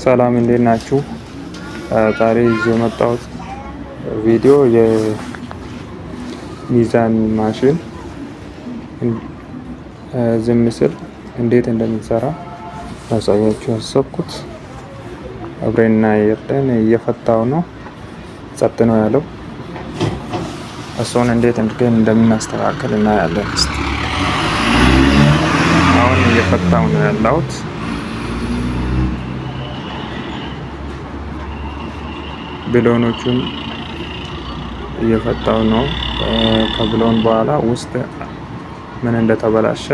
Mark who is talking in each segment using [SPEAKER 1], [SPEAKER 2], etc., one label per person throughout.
[SPEAKER 1] ሰላም እንዴት ናችሁ? ዛሬ ይዤ የመጣሁት ቪዲዮ የሚዛን ማሽን ዝም ስል እንዴት እንደምንሰራ ላሳያችሁ ያሰብኩት። አብረን እናያለን። እየፈታው ነው፣ ጸጥ ነው ያለው። እሱን እንዴት አድርገን እንደምናስተካከል እናያለን። እስኪ አሁን እየፈታው ነው ያለሁት። ብሎኖቹን እየፈታው ነው። ከብሎን በኋላ ውስጥ ምን እንደተበላሸ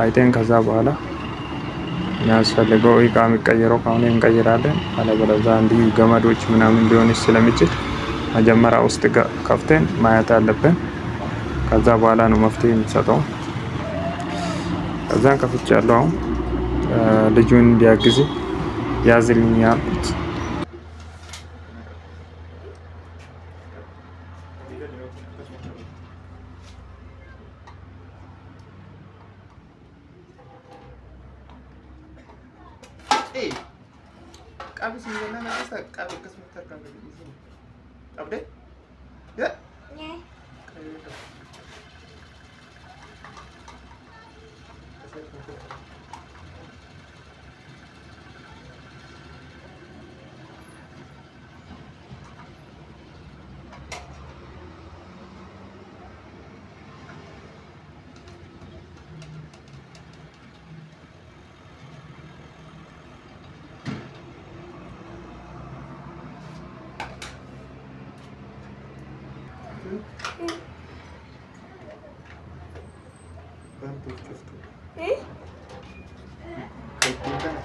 [SPEAKER 1] አይተን ከዛ በኋላ የሚያስፈልገው እቃ የሚቀየረው ከሆነ እንቀይራለን። አለበለዚያ እንዲሁ ገመዶች ምናምን ሊሆን ስለሚችል መጀመሪያ ውስጥ ከፍተን ማየት አለብን። ከዛ በኋላ ነው መፍትሄ የሚሰጠው። ከዛን ከፍቼ ያለው አሁን ልጁን እንዲያግዝ ያዝልኝ ያልኩት።
[SPEAKER 2] Qabi siin jennaan akkasa qabi akkasumatti harkaan gadi dhiisini. Qabdee? Yaa. Qabee qaba. Bantuuf cuftu. Ittiin kana.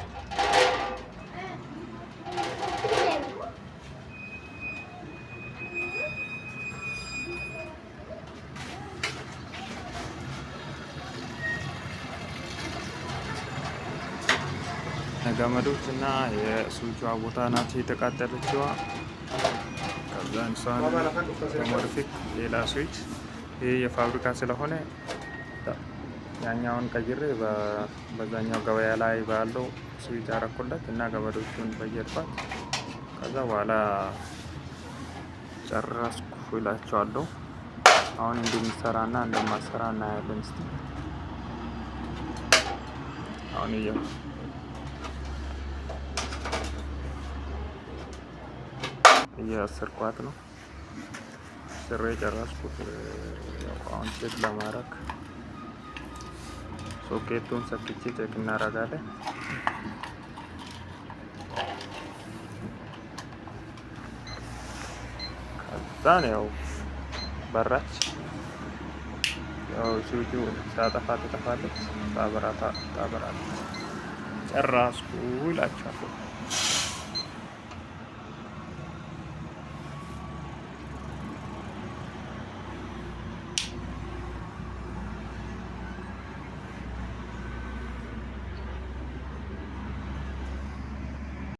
[SPEAKER 1] ገመዶች እና የስዊቿ ቦታ ናት የተቃጠለችዋ። ከዛ እሷን በሞድፊክ ሌላ ስዊች፣ ይህ የፋብሪካ ስለሆነ ያኛውን ቀይሬ በዛኛው ገበያ ላይ ባለው ስዊች አረኩለት እና ገመዶቹን በየድኳት። ከዛ በኋላ ጨረስኩ እላቸዋለሁ። አሁን እንደሚሰራ እና እንደማሰራ እናያለን። እስቲ አሁን እያሰርኳት ነው። ስሬ ጨረስኩት። አሁን check ለማድረግ ሶኬቱን ሰክቼ check እናደርጋለን። ከዛን ያው በራች። ያው ስዊቹ ሳጠፋ ትጠፋለች፣ ሳበራ ታበራለች። ጨረስኩ እላችኋለሁ።